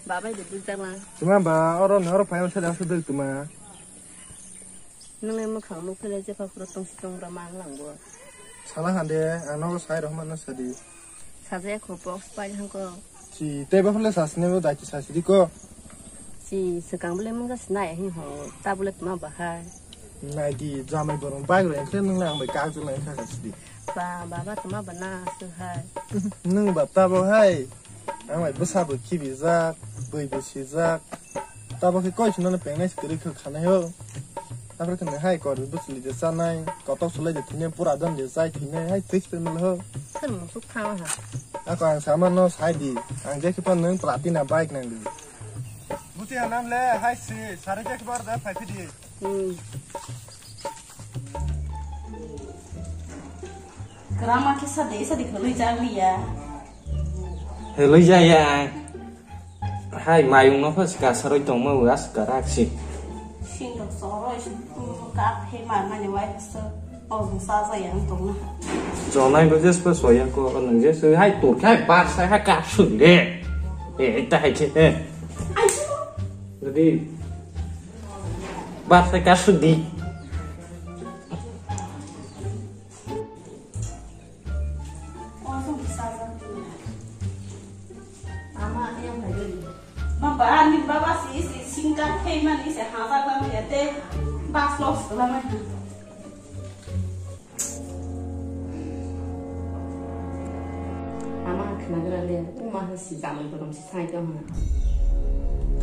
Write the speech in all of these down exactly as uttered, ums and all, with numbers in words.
Babai de duk dang lang. Tuma ba oro ni oro phai sa da su duk tuma. Nung le mukhang mukhe le jepha phuru tong si tong ra mang lang bo. Sala hande ano sai rohman na sadi. Saja ko box pai hang ko. Si tei ba phule sasne bo dai sasidi ko. Si sekang bole mung sinai hi ho ta bole tuma bahai. Nai di jamai borong bike reng khe nung le ang bai kak jolai kha sidi. Ba baba tuma bana su hai. Nung bab ta bo hai. Ang bai bwsa bo khibijak, bwi bo sijak. Tabok khe koi chwngno pengnai se kwrwi khe khanai o. Tabok khe hai kor bwchwlwi de chanai, kotok sulai de thwinai, pura don de chai thwinai, hai fix payment ho. Sir mo suk thang ha. Ako ang sama no sai di, ang je khe pa nwng platina bike nang di. Buti hanam le hai si, sare je khe bar da phai phidi. Hmm. Grama khe sade sade khe lui jak liya. Heloi jaya. Hai mayung no phas ka saroi tong ma was ka rak si. Sing rok soroi si ka phe mar mani wai phas to. O sa sa yang tong na. Jonai bo jes pa soya ko nang jes hai to khai bar sai ha ka su le. E ta hai che e. Ai si. Jadi bar sai ka su di. Mama, ani ang phai gari. Ma ba, ani baba si, si, singkang thai mani se hajak lam ya te, bus loss lam ya. Ama khna gra le, uma ha si jamai borom si sai to ha.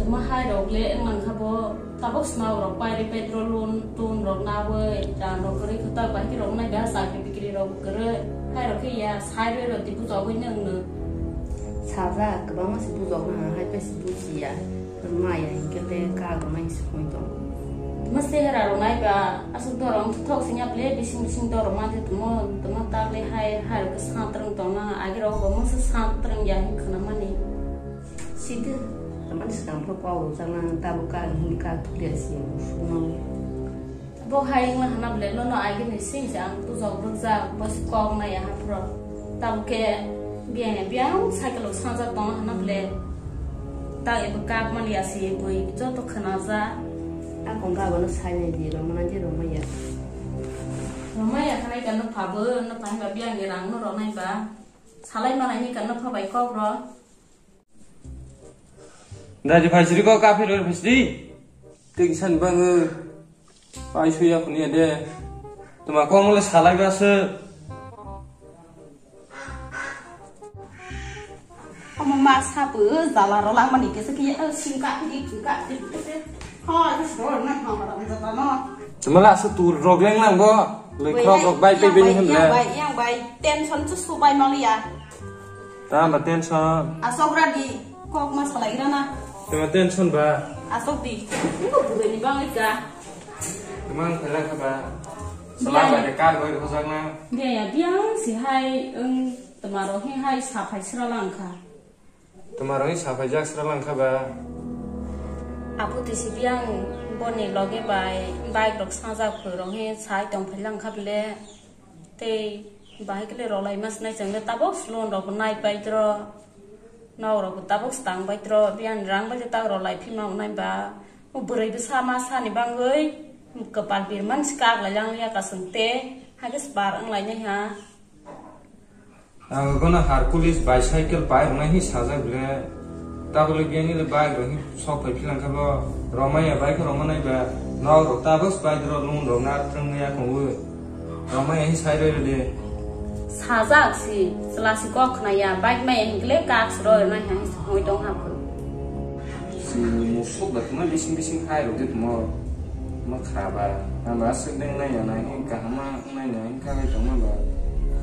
Tama hai rok le wng lang kha bo, tabok sma rok pai ri petrol lun tun rok na wi, ran rok kwrwi kha ta bai ki rok nai ga sa khe bikri rok kwrwi, hai rok khe ya sai rwi rok di bujo wi nang no. Saja kwbangma si bujok na hai pai si buji ya. Maya hinkhe le kago nai se hoi tong. Tuma sehera rok nai ba, aswk dorong thok sing ya ble bising bising dorong ma de tumo, tuma ta le hai, hai rok khe santrang tong na, agi rok bo mungsa santrang ya hin khna mani. Sidi, tama ni swkang phuru kok rok jak na, tabuk ka hin ka thuk ya si, sung no. Bo hai wngna hana bole, nono agini sing se ang bujok rwkjak, bo se kok nai ya haphro. Tabuk khe biyang ya, biyang cycle rok sangjak tongo hana bole. Ta ebo kak mani ya se bui joto khwnajak. A kong ka bono sai nai di, romana di romaya. Romaya khanai ka no pha bo, no pha ba biyang ni rang no ronai ba. Salai manai ni ka no pha bai kok ro. Dadi phaisiri ko kaphir oi phaisiri. Tei kisa ni bagwi pai suya khuni de. Tuma kong le salai ba se. Omo ma sabu jala ro lang mani kisa ki singka ki singka ki. Ho, this door na ha ma da jala no. Tuma la se tur rok leng lang bo. Lui krok rok bai pe bini hem le. Yang bai, yang bai tension chu su bai maliya. Tama tension. Asok ra di, kok ma salai ra na. Tama tension ba. Asok di. Ini burai ni bang ika. Tama ang khala kha ba. Salam ba de kar goi hojak na. Dia ya biang si hai eng tama ro hi hai saphai sra lang kha. Tama ro hi saphai jak sra lang kha ba. Apu ti si biang boni loge bai bike rok sangjak phuru ro hi sai tong phai lang kha bele. Tei bahai kele rok lai mas nai chang de tabok slon rok nai pai tro. Nao rok tabok stang bai tro. Biang rang bai de tak rok lai phi ma nai ba. O bwrwi bwsa ma sa ni bangwi. Kwpal bir man si kak lai lang ya kasung te. Hai ke sbar ang lai nai ha. Ang gono Hercules bicycle pai rwnai hi sajak bile. Tabole biyani le bike rok hi sok pai philang kha bo. Romaya bike rok manai ba. Nok rok tabok bike rok lung rok na thwng ya kong wi. Romaya hi sai roi rode. Sajak si, chwla si kok khna ya, bike maya hinkle kak si roi rwnai ha hi hoi tong ha phu. Si musuk da tuma bising bising hai rok de tuma. Ma kha ba. Ang ba sik deng nai ya nai hi kahama. Nai nai, wngkha bai tongma ba.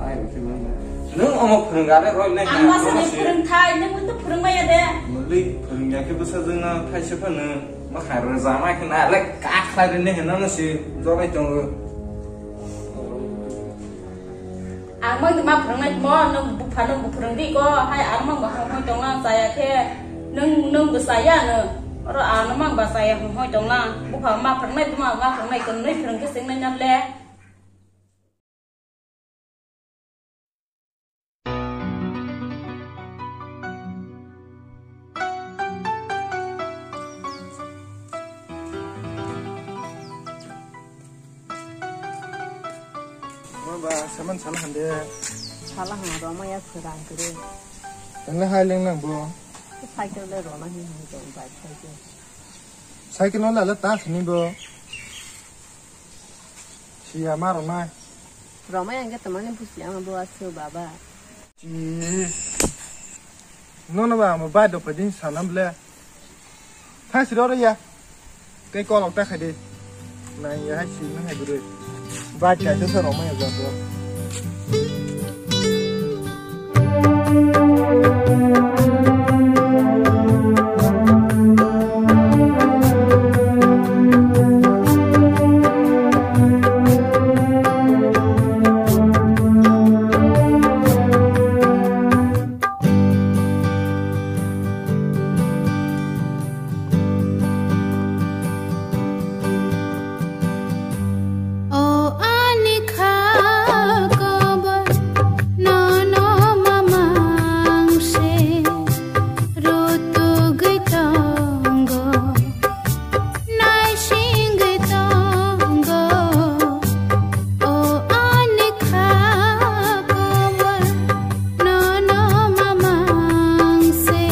Hai, wngkhe mano. Nwng omo phwrwng gare roi nai. Ang ma sani phwrwng thai, nwng to phwrwng maya de. Mwlwi phwrwng ya khe bwsa jwngno thaisa phano. Ma kha rwjama khe na le kak khlai rwni hwnna no si jolai tongo. Ang mang ma phwrwngnai mo, nwng bupha nwng bupha phwrwng di ko, hai ang mang ba hong hoi tong lang chaya khe, nwng, nwng bo chaya no, oro ang mang ba chaya hong hoi tong lang, bupha ma phwrwngnai buma ma phwrwngnai ko nwi phwrwng khe sing nai nam le. Ba, saman sala hande. Sala hang roma ya khurang kre. Tang le hai leng nang bo. Cycle le rona hi hang tong bike cycle. Cycle no la la ta khini bo. Siya ma roma. Roma yang ke teman yang pusi yang bo asu baba. Chi. Nono ba mo bai do padi sanam le. Thang siro re ya. Tei kolok ta khai de. Nai ya hai si nang hai guru. Ba cha cha sa roma ya ja do. O ani kha kobor nono mamang se rutugwi tongo. Naisingwi tongo, o ani kha kobor, nono mamang se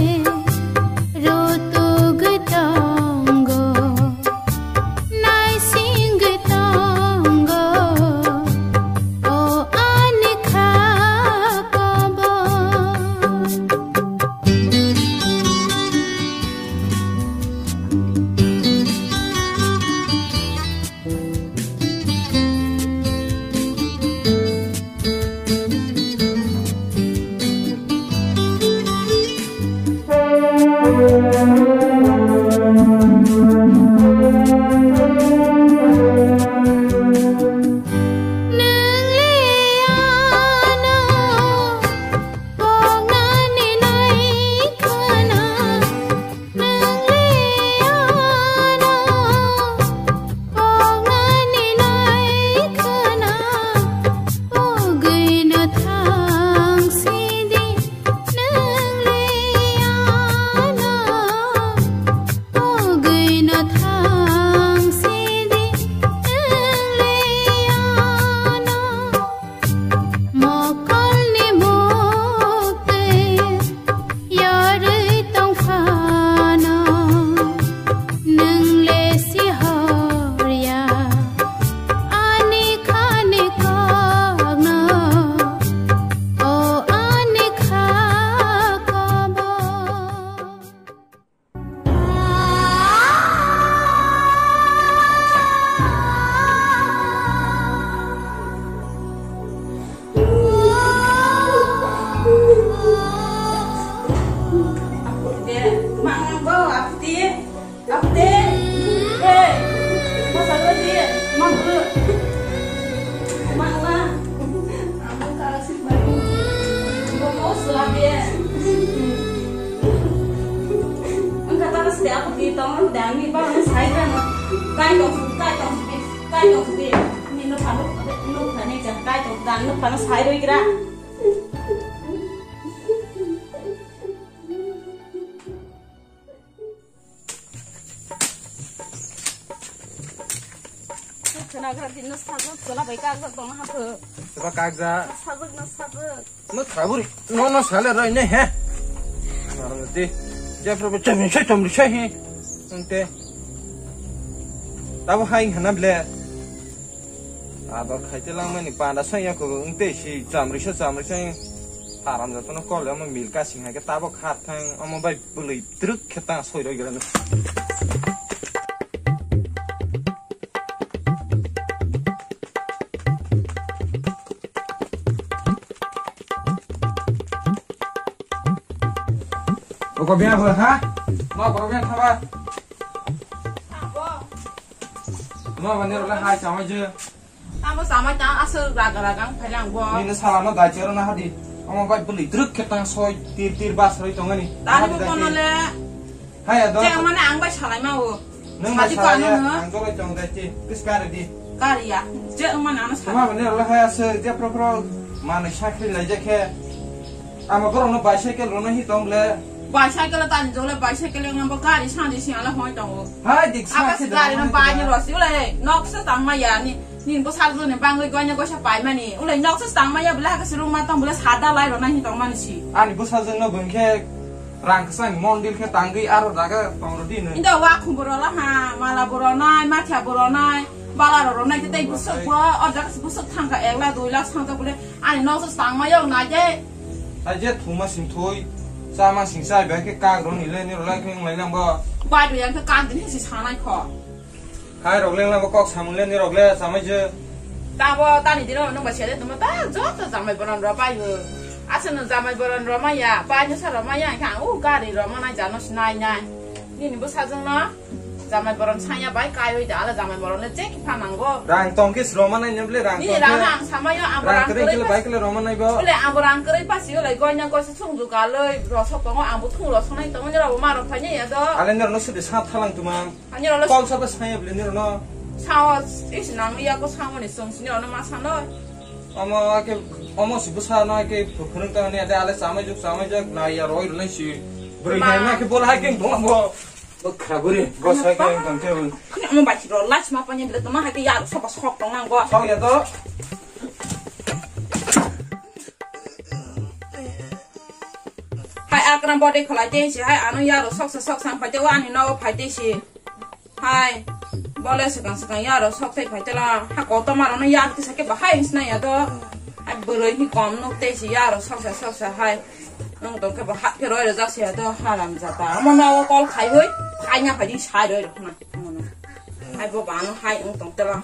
rutugwi tongo, naisingwi tongo, o ani kha kobor. Mokolni mukti yarwi tongphano, nwng le sihorya ani khani kokno, o ani kha kobor. Ang kha sila de. Ang kha tara sila ako di tong ang dami ba ang sai ka no. Kai tong su, kai tong su, kai tong su. Ni no phano, no phani ja kai tong dan no phano sai roi gra. Khwnagra din no sajwk, chwla bai kakjak tongma hapho. Chwla kakjak. Sajwk no sajwk. No khaburi, no, no sale roi ne he. Narang di. Jepro bo chami sai chami sai he. Ungte. Tabo hai hana ble. Ador khaite langmani panda sai yako ungte si chamri sa chamri sai. Haram jato no kol amo milka sing hai ke tabo khat thang amo bai bwlwi. Truk khe ta soi roi gra. Oko biya bwla kha? Ma boro biya thaba? Ma bani role hai chama je. Amo samai ta asal raga raga ang phai lang bo. Nini sala no dai chero na hadi. Omo bai bwlwi drwk khe tang soi tir tir bas roi tongani. Tani bo kono le. Hai ado. Je mane ang bai salai ma o. Nang bai salai ya, ang jolai tong dai ti. Kis kare di. Kari ya. Je mane ano salai. Tuma mane Allah hai asal je pro pro mane sakri lai je khe. Ama borok no bicycle rwna hi tong le. Bicycle tani jole bicycle yang bo gari sandi sing ala hoi tongo. Hai dik sa. Akas khe gari no dama bai ni hoi. Rosi ulai nok sa tang ma ya ni. Ni bo sar jone bangwi gonya gosa pai mani. Ulai nok sa tang ma ya bla ka sirung ma tong bla sada lai rona hi tong mani si. Ani bo sa jone bun khe rang sa mondil khe tangwi aro daga tong ro di no. Inda wa khum boro la ha mala boro nai ma kha boro nai. Bala ro ro nai te tei busuk bo o daga busuk thang ka ek lakh dui lakh sang ta bole. Ani nok sa tang ma yok na je. Hai je thuma sing thoi, chama sing chai, bai khe kak roni le, nirok lai khe wng lai lang bo. Bai do yang khe kak din si sanai kho. Hai rok leng lang bo kok samung le, nirok le samai je. Ta bo tani dino nung ba sede tuma ta joto jamai boron ro bai ho. Asa no jamai boron ro ma ya, bai no sa ro ma ya, kha u gari ro ma nai jano sinai nai. Nini bo sajwng no. Jamai boron sanya bai kai oi da, ala jamai boron le je kipha nango. Rang tong khe sroma nai ne bole, rang tong khe. Nini rang ang samayo, ang rang rang kwrwi khe bai khe le roma nai bo. Bole ang rang kwrwi pasi oi lai goina goisa sung ju galoi rosok tongo, ang bo thung rosok nai tongo, nirok bo ma rok phai ya do. Ale nirok no sudi sa thalang tuma. Ani rok le kok sa ba saya bole nirok no. Sao is nang ya ko sao ni sung sini ono ma sanoi. Omo ke, omo si bwsa no ke phwrwng tong ni ade ale chamai juk chamai jak na ya roi rwnai si. Bwrwi ma. Hai ma ke bol hai ke bol bo. Bwkha bwrwi, bwsa khe wng tong khe wng. Ani omo bai si rw lai sima pa ni bwle tongma hai khe ya sok sok tong nang bo. Sok ya to. Hai akram body khalai te si hai ano ya rw sok sa sok sang phai te o ani nogo phai te si. Hai bole swkang swkang ya rw sok thai phai te la ha kotorma rw no ya kisa khe bahai wng sina ya to. Hai bwrwi hi kom nuk te si ya rw sok sa sok sa hai. Nwng tong khe bo hat khe roi rwjak se to haram jata. Omo nogo call khai hoi. Khai na phai di sai roi rw khna. Omo no. Hai bo bano hai nwng tong tela.